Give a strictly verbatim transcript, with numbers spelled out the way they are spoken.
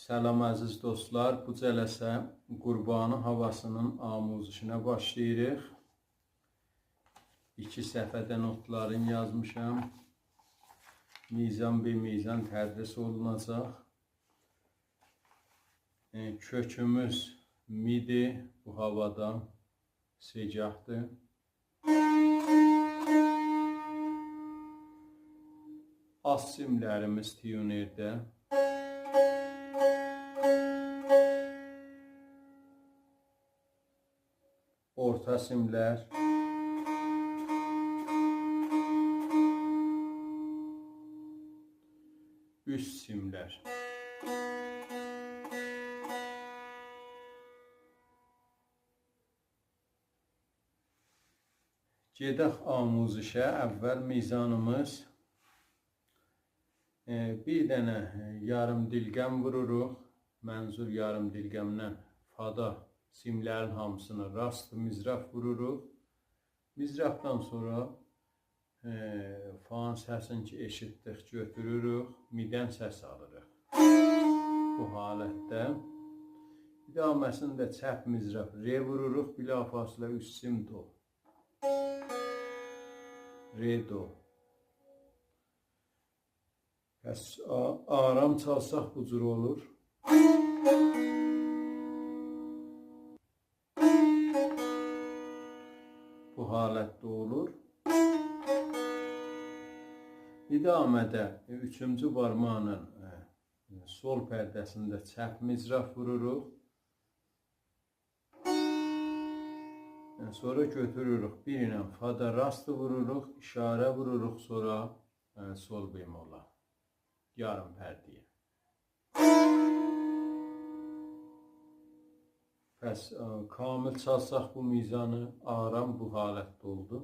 سلام عزیز دوستلار، بو جلسه قربانی هاواسی‌نین آموزشینه باشلاییریق. ایکی صفحه‌ده نوتلارین یازمیشام. میزان به میزان تدریس اولوناجاق. ائ، کؤکوموز می‌دی، بو هاوادا سه‌گاه‌دیر. آلت سیملریمیز تیونرده. اورتا سیملر. اوست سیملر. گئدک آموزشه. اول میزانیمیز، ائ، بیر دنه، ائ، یاریم دیلغم ووروروق. منظور یاریم دیلغمدن فادا سیملرین هامیسینی راست مضراب ووروروق. مضرابدان سونرا، ائ، فانین سسینی کی ائشیتدیک، گؤتوروروک، می‌دن سس آلیریق. بو حالتده. ادامه‌سینده چپ مضراب ر ووروروق، بلافاصله اوست سیم دو. ر، دو. پس آ-، آرام چالساق بو جور اولور. بو حالتده اولور. ادامه‌ده اوچونجو بارماغینان، ائ، سول پرده‌سینده چپ مضراب ووروروق. ائ، سونرا گؤتوروروک، بیر ایله فادا راست ووروروق، اشاره ووروروق، سونرا، ائ، سول بمولا. یاریم پرده‌یه. پس، ائ، کامل چالساق بو میزانی، آرام بو حالتده اولدو.